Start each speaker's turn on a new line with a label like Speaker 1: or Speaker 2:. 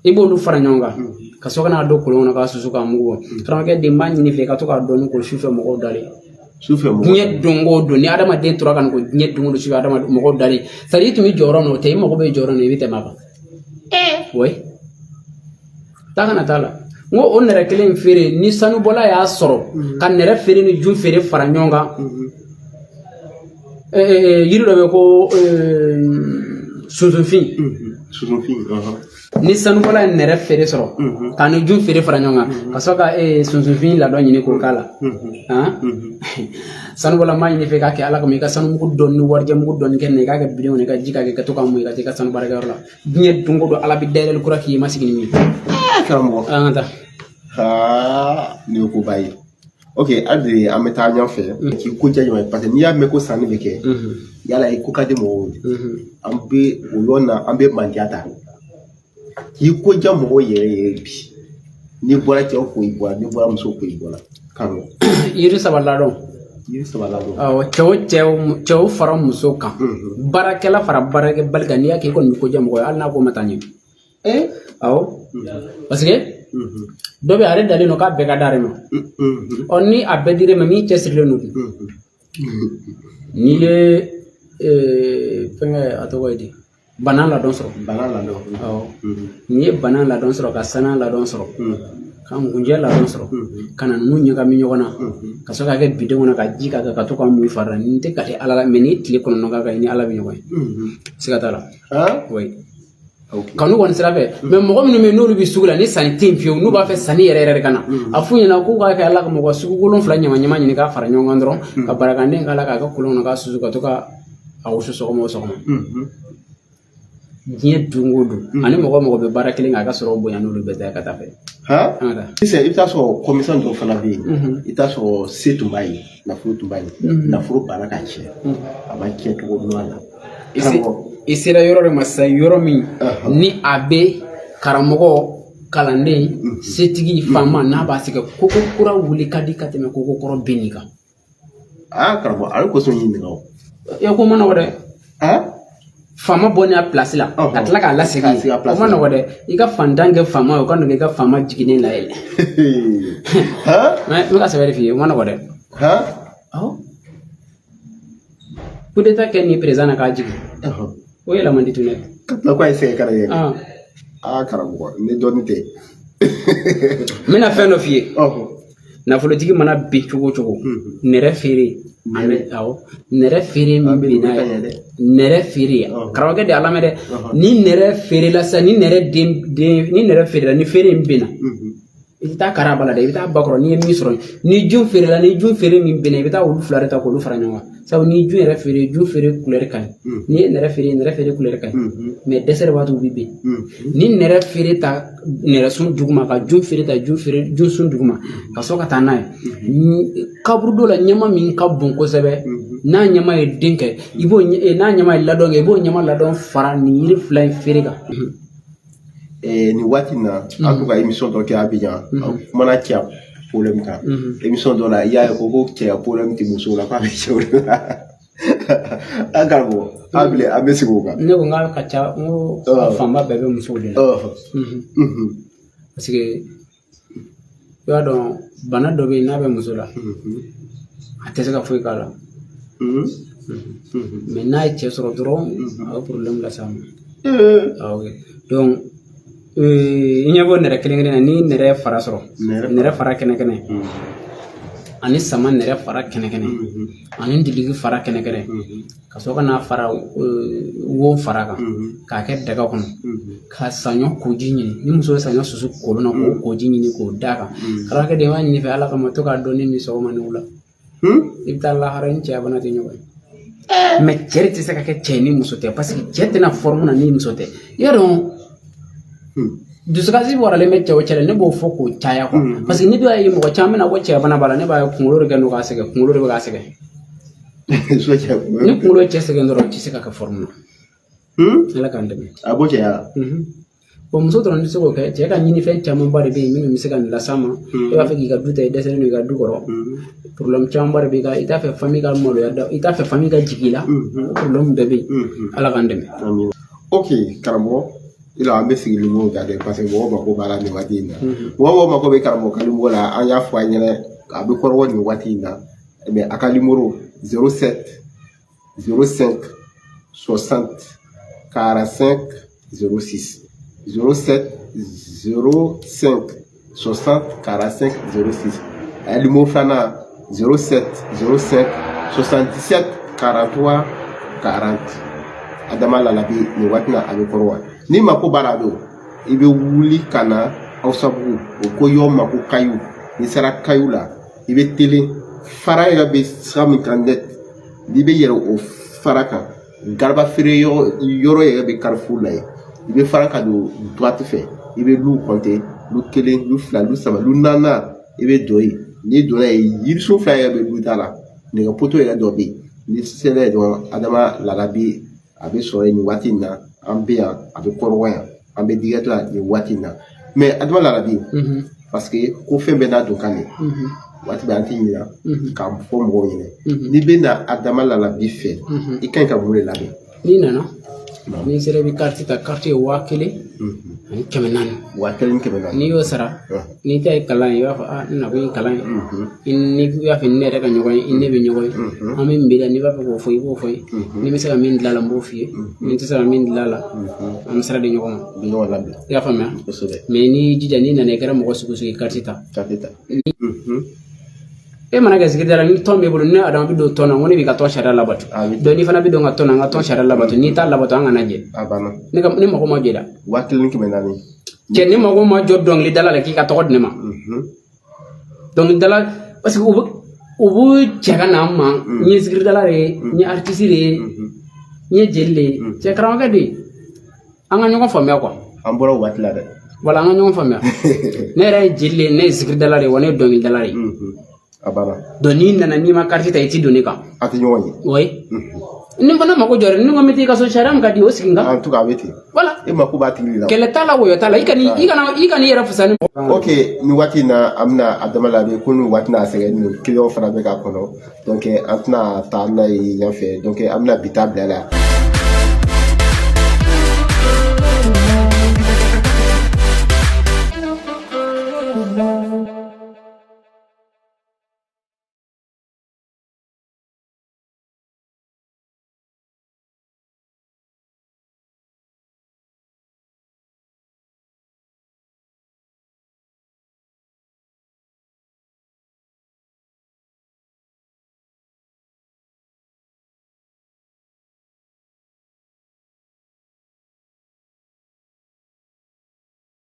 Speaker 1: I b'olu fara ɲɔgɔn kan ka sɔrɔ ka n'a don kolon kɔnɔ k'a susu k'a mugu bɔ. Karamɔgɔkɛ den, b'a ɲini fɛ i ka to k'a dɔɔni ko sufɛ mɔgɔw dalen.
Speaker 2: Sufɛ mɔgɔ.
Speaker 1: Diɲɛ don o don, ni adamaden tora ka nin ko diɲɛ don o don sufɛ adamaden mɔgɔw dalen, c'est à dire i tun bɛ jɔyɔrɔ min na, o tɛ, i mago bɛ jɔyɔrɔ min na, i bɛ tɛmɛ a kan. Oui, taa kana t'a la. N ko o nɛrɛ kelen in feere, ni sanubɔla y'a sɔrɔ ka nɛrɛ feere ni jun feere fara ɲɔgɔn kan, yiri dɔ bɛ ko sunsunfin.
Speaker 2: Sunsunfin.
Speaker 1: Ni sanubɔla ye nɛrɛ feere sɔrɔ ka ni jun feere fara ɲɔgɔn kan ka sɔrɔ ka sunsunfin ladɔn ɲini k'o k'a la, han, sanubɔla m'a ɲini fɛ k'a kɛ Ala kama, i ka sanumugu dɔɔni ni warijɛmugu dɔɔni kɛ nin na, i k'a kɛ bidon kɔnɔ, i ka ji k'a kɛ ka to k'a mun, i ka taa i ka sanu baarakɛyɔrɔ la. Diɲɛ don o don, Ala bɛ dayɛlɛli kura k'i ye, i ma sigi ni min ye.
Speaker 2: Karamɔgɔ.
Speaker 1: An ka taa.
Speaker 2: Aa, nin ye koba ye. Ok, hali bi an bɛ taa ɲɛfɛ k'i ko diya ɲɔgɔn ye, parce que n'i y'a mɛn ko sanni bɛ kɛ, yala i ko ka di mɔgɔw ye. An bɛ o yɔrɔ na, an bɛ mandiya ta k'i ko diya mɔgɔw yɛrɛ ye bi. N'i bɔra cɛw ko i bɔra, n'i bɔra musow ko i bɔra, karamɔgɔ.
Speaker 1: Yiri saba ladɔn.
Speaker 2: Yiri saba ladɔn.
Speaker 1: Awɔ, cɛw cɛw cɛw fara muso kan, baarakɛla fara baarakɛbali kan, n'i y'a kɛ, i kɔni bɛ ko diya mɔgɔ ye hali n'a ko ma taa ɲɛ. Awɔ, parce que dɔ bɛ yen, ale dalen don k'a bɛɛ ka d'ale ma. Ɔ, ni a bɛɛ dir'e ma, min cɛsirilen don dun, n'i ye fɛnkɛ, a tɔgɔ ye di, bana ladɔn sɔrɔ.
Speaker 2: Bana ladɔn.
Speaker 1: Awɔ, n'i ye bana ladɔn sɔrɔ, ka sana ladɔn sɔrɔ, ka ngunjɛ ladɔn sɔrɔ, ka na ninnu ɲagami ɲɔgɔn na ka sɔrɔ k'a kɛ bidon kɔnɔ ka ji k'a kan ka to k'a mun i fari la, nin tɛ kali Ala la, mɛ ni tile 9 k'a kan, i ni Ala bɛ ɲɔgɔn ye, siga t'a la. Oui. Kanu kɔni sira fɛ, mɛ mɔgɔ minnu bɛ yen n'olu bɛ sugu la, ni sanni tɛ yen fiyewu, n'u b'a fɛ sanni yɛrɛ yɛrɛ ka na, a f'u ɲɛna k'u k'a kɛ Ala ka mɔgɔ sugu wolonfila ɲama ɲama ɲini k'a fara ɲɔgɔn kan dɔrɔn, ka barakanden k'a la, k'a kɛ kolon kɔnɔ k'a susu, ka to ka a wusu sɔgɔma o sɔgɔma, diɲɛ don o don. Ani mɔgɔ o mɔgɔ bɛ baara kelen kɛ, a ka sɔrɔ bonya n'olu bɛɛ ta ye ka taa fɛ. An ka taa.
Speaker 2: Sisan i bɛ taa sɔrɔ commerçant dɔw fana bɛ yen, i bɛ taa sɔrɔ se tun b'a ye, nafolo tun b'a ye, nafolo banna ka tiɲɛ, a ma tiɲɛ cogo ɲuman na.
Speaker 1: I sera yɔrɔ de ma sisan, yɔrɔ min ni a bɛ karamɔgɔ, kalanden, setigi, faama, n'a b'a sɛgɛn, koko kura wuli ka di ka tɛmɛ koko kɔrɔ binni kan.
Speaker 2: Aa karamɔgɔ, ale kosɔn ɲininka o.
Speaker 1: E ko ma nɔgɔ dɛ. Faama bɔ n'a place la ka tila k'a lasegin, o ma nɔgɔ dɛ. I ka fantan kɛ faama ye, o ka nɔgɔ i ka faama jiginnen layɛlɛ. N bɛ ka sɛbɛn de f'i ye, o ma nɔgɔ dɛ. Awɔ, coup d'état kɛ ni président na k'a jigin, o yɛlɛ man di tun dɛ.
Speaker 2: Ka tila k'a ye sɛgɛn ka na yɛlɛ. Aa karamɔgɔ, ni dɔnni tɛ.
Speaker 1: N bɛna fɛn dɔ f'i ye. Nafolotigi mana bin cogo o cogo, nɛrɛ feere, awɔ, nɛrɛ feere min bɛ n'a ye, nɛrɛ feere, karamɔgɔkɛ de ala mɛn dɛ. Ni nɛrɛ feerela sisan, ni nɛrɛ den den, ni nɛrɛ feerela, ni feere in binna, i tɛ taa kara ba la dɛ, i bɛ taa ba kɔrɔ. N'i ye min sɔrɔ, ni jun feerela, ni jun feere min binna, i bɛ taa olu fila de ta k'olu fara ɲɔgɔn kan. Sabu ni jun yɛrɛ feere, jun feere couleur ka ɲi. N'i ye nɛrɛ feere, nɛrɛ feere couleur ka ɲi, mɛ dɛsɛ de b'a to u bɛ bin. Ni nɛrɛ feere ta nɛrɛsun duguma, ka jun feere ta jun feere junsun duguma, ka sɔrɔ ka taa n'a ye kaburudo la, ɲɛma min ka bon kosɛbɛ, n'a ɲɛma ye den kɛ, i b'o, n'a ɲɛma ye ladɔn kɛ, i b'o ɲɛma ladɔn fara nin yiri fila in feere kan.
Speaker 2: Nin waati in na, an to ka émission dɔ kɛ Abidjan, an kumana cɛya problème kan. Émission dɔ la, i y'a ye ko cɛya problème tɛ musow la, k'a bɛ cɛw de la. An karamɔgɔ, an bilen, an bɛ segin o kan.
Speaker 1: Ne ko n k'a ka ca, n ko a fanba bɛɛ bɛ musow de la. Parce que i b'a dɔn, bana dɔ bɛ yen, n'a bɛ muso la, a tɛ se ka foyi k'a la. Mɛ n'a ye cɛ sɔrɔ dɔrɔn, a bɛ problème las'a ma. Awɔ, donc i ɲɛ bɔ nɛrɛ kelen kelen na, ni nɛrɛ fara sɔrɔ, nɛrɛ fara kɛnɛ kɛnɛ, ani sama nɛrɛ fara kɛnɛ kɛnɛ, ani diliki fara kɛnɛ kɛnɛ, ka sɔrɔ ka n'a fara wo fara kan k'a kɛ daga kɔnɔ, ka saɲɔ koji ɲini. Ni muso ye saɲɔ susu kolon na, k'o koji ɲini k'o d'a kan, karamɔgɔkɛ de b'a ɲini fɛ Ala kama, to k'a dɔɔni min sɔgɔma ni wula, i bɛ taa lahara, ni cɛya bana tɛ ɲɔgɔn ye. Mɛ cɛ de tɛ se ka kɛ cɛ ni muso tɛ, parce que cɛ tɛna forme na ni muso tɛ. I y'a dɔn, dusukasi waralen bɛ cɛ o cɛ la, ne b'o fɔ k'o caya quoi. Parce que ne b'a ye mɔgɔ caman bɛna ko cɛya bana b'a la, ne b'a ye kunkolo de kɛ n'o k'a sɛgɛn, kunkolo de bɛ k'a sɛgɛn. Ni kunkolo ye cɛ sɛgɛn dɔrɔn, i tɛ se ka kɛ forme na. Ala k'an dɛmɛ.
Speaker 2: A b'o cɛya la.
Speaker 1: Bon, muso dɔrɔn tɛ se k'o kɛ. Cɛ ka ɲinifɛn camanba de bɛ yen minnu bɛ se ka nin las'a ma. E b'a fɛ k'i ka du ta, i dɛsɛlen don i ka du kɔrɔ, problème camanba de bɛ i t'a fɛ famille ka maloya, i t'a fɛ famille ka jigin i la, o problème bɛɛ bɛ yen. Ala k'an dɛmɛ.
Speaker 2: Ok karamɔgɔ. Ila an bɛ sigi limɔgɔw kan dɛ, parce que mɔgɔw mako b'a la nin waati in na. Mɔgɔ mɔgɔ mako bɛ karamɔgɔ ka limɔgɔ la, an y'a fɔ a ɲɛna, a bɛ kɔrɔbɔ nin waati in na. Mais a ka numéro 07 05 60 45 06, 07 05 60 45 06. A numéro filanan 07 05 77 43 40. Adama Lalabi, nin waati na a bɛ kɔrɔ wa. N'i mako b'a la don, i bɛ wuli ka na Awsabugu, o ko yɔrɔ ma ko Kayu. N'i sera Kayu la, i bɛ telen fara yɛrɛ bɛ sira min kan dɛ, n'i bɛ yɛlɛ o fara kan, garaba feere yɔrɔ yɛrɛ bɛ Carrefour la yen. I bɛ fara ka don droite fɛ, i bɛ lu compter, lu kelen, lu fila, lu saba, lu naaninan, i bɛ don yen. N'i donna yen, yirisun fila yɛrɛ bɛ lu da la, nɛgɛ poto yɛrɛ dɔ bɛ yen. N'i sera yen dɔrɔn, Adama Lalabi a bɛ sɔrɔ yen. Nin waati in na an bɛ yan, a bɛ kɔrɔbɔ yan, an bɛ direct la nin waati in na. Mais Adama Lalabi, parce que ko fɛn bɛɛ n'a don kan de, waati bɛɛ an tɛ ɲina k'a fɔ mɔgɔw ɲɛna, n'i bɛ na Adama Lalabi fɛ, i ka ɲi ka mun de labɛn?
Speaker 1: N'i nana, n'i sera, i bɛ carte ta. Carte ye 1400.
Speaker 2: 1400.
Speaker 1: N'i y'o sara, n'i ta ye kalan ye, i b'a fɔ aa, ne nakun ye kalan ye. N'i b'a fɛ ne yɛrɛ ka ɲɔgɔn ye, i ne bɛ ɲɔgɔn ye, an bɛ min la, n'i b'a fɛ k'o fɔ, i b'o fɔ ye. Ni bɛ se ka min dilan a la, n b'o f'i ye. Ni tɛ se ka min dilan a la, an bɛ sira di ɲɔgɔn ma.
Speaker 2: Bɛ ɲɔgɔn labila.
Speaker 1: I y'a faamuya?
Speaker 2: Kosɛbɛ.
Speaker 1: Mais n'i jija, n'i nana, i kɛra mɔgɔ sugu sugu ye, carte ta.
Speaker 2: Carte ta.
Speaker 1: E mana kɛ sigida la, ni tɔn b'i bolo, ne Adama bɛ don tɔn na, n ko ne b'i ka tɔn sariya labato. Donc n'i fana bɛ don ka tɔn na, n ka tɔn sariya labato. N'i t'a labato, an kana jɛ.
Speaker 2: A banna.
Speaker 1: Ne ka ne mago ma jɔ i la.
Speaker 2: 1400.
Speaker 1: Cɛ, ne mago ma jɔ dɔnkilidala la k'i ka tɔgɔ di ne ma. Dɔnkilidala, parce que u bɛ cɛ ka na n ma, n ye zikiridala de ye, n ye artiste de ye, n ye jeli de ye. Cɛ, karamɔgɔkɛ de ye, an ka ɲɔgɔn faamuya quoi.
Speaker 2: An bɔra o waati la dɛ.
Speaker 1: Wala, an ka ɲɔgɔn faamuya. Ne yɛrɛ ye jeli de ye, ne ye zikiridala de ye, wa ne ye dɔnkilidala de ye.
Speaker 2: A banna.
Speaker 1: Donc n'i nana, n'i ma carte ta, i ti don ne kan.
Speaker 2: A tɛ ɲɔgɔn ye.
Speaker 1: Oui, ni fana mako jɔra, ni ko n bɛ t'i ka so, sariya min ka di, o sigi n kan.
Speaker 2: En tout cas, a bɛ ten.
Speaker 1: Voilà.
Speaker 2: E mako b'a tigi de la.
Speaker 1: Kɛlɛ t'a la, wɔyɔ t'a la. I kana i yɛrɛ fisaya ni.
Speaker 2: Ok, nin waati in na, an bɛna Adama Lalabi ko nin waati n'a sɛgɛn nin client fana bɛ k'a kɔnɔ, donc an tɛna taa n'a ye yan fɛ, donc an bɛna bi ta bila la.